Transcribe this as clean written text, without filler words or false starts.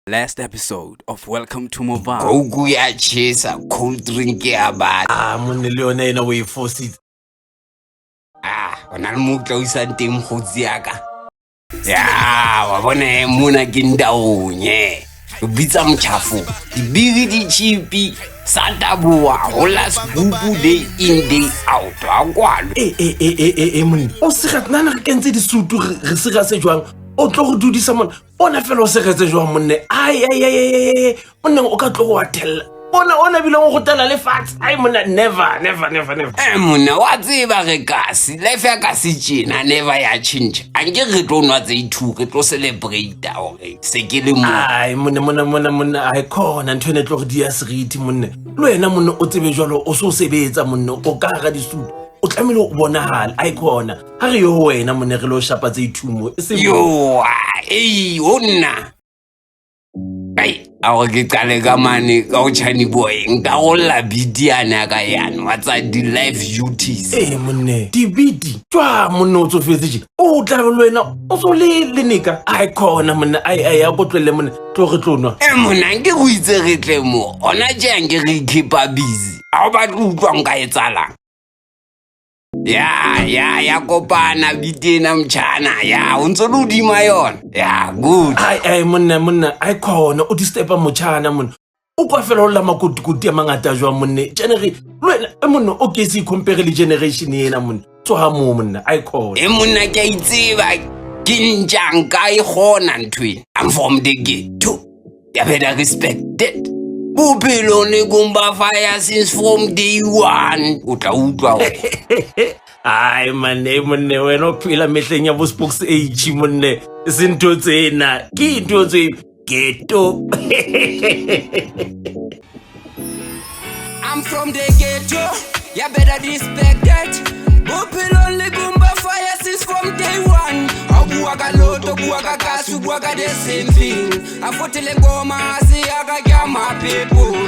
Last episode of Welcome to Mobile. Coke ya tjhesa, cold drink ya bata. A monne le yone ena o e fositse. Ah, o na le mo o tla isang teng mokgotsi ya ka. Ya, wa bona eh, mona ke ndaong eh. O bitsa motjhafo. Dibiri di chipi, sa taboha, ho la sekupu day in day out. Ha kwalwe. E e e e e e monne. O sega nana re kentse disutu re sega se jwang? O tlo go dudisa mona. Bona fela o segetse jwang monne. Ai ai ai ai ai. Monne o ka tlo go wa thella. Bona ona bile o go tela lefatshe. Ai monna, never never never never. Eh monna, wa tseba re kasi life ya kasi tjena never ya change. A nke re tlo nwa tse two, re tlo celebrate hore se ke le mo. Ai monne, monna monna monna, ai khona ntho ena e tlo go dia seriti monne. Le wena monne o tsebe jwalo o so sebetsa monne o ka hara disutu. O tlamehile o bonahale. Ai khona. Ha re yo ho wena monne re lo shapa tse two mo. E seng Yo, ei, ho nna. Ai, a gore ke qale ka mane ka go Chani Boy, nka golla beat yane ya ka yane wa tsa di-life duties. Ee monne, dibiti jwa monne o tsofetse je o tla be le wena o so le leneka. Ai khona monne, ai ai a ko tlohelle monne, tlo re tlo nwa. E monna, nke go itse re tle mo gona jang ke re keepa busy. A o batle ho utlwa nka e tsalang? Ya ya ya, kopana beat ena motjhana ya o ntso le hodima yona ya good. Ai ai monna monna, ai khona o disturba motjhana monna, o kwa fela o lla makotikoti a mangata jwang monne. Genere le wena e monna o ke se icompare le generation ena monna, tsoha moo monna, ai khona. E monna, ke a itseba ke ntja nka e kgona ntho ena. I'm from the ghetto, ya better respect it. Bophelo ne kumba fire since from day one, o tla utlwa hore. Ai man, e monne wena o phela mehleng ya bo spokes age monne, e se ntho tsena ke ntho tse ghetto. I'm from the ghetto, ya better respect that. Bophelo le kumba fire since from day one. Ha o bua ka lotto, bua ka kasi, bua ka the same thing. A fotele ngoma se ya ka ke ya my people.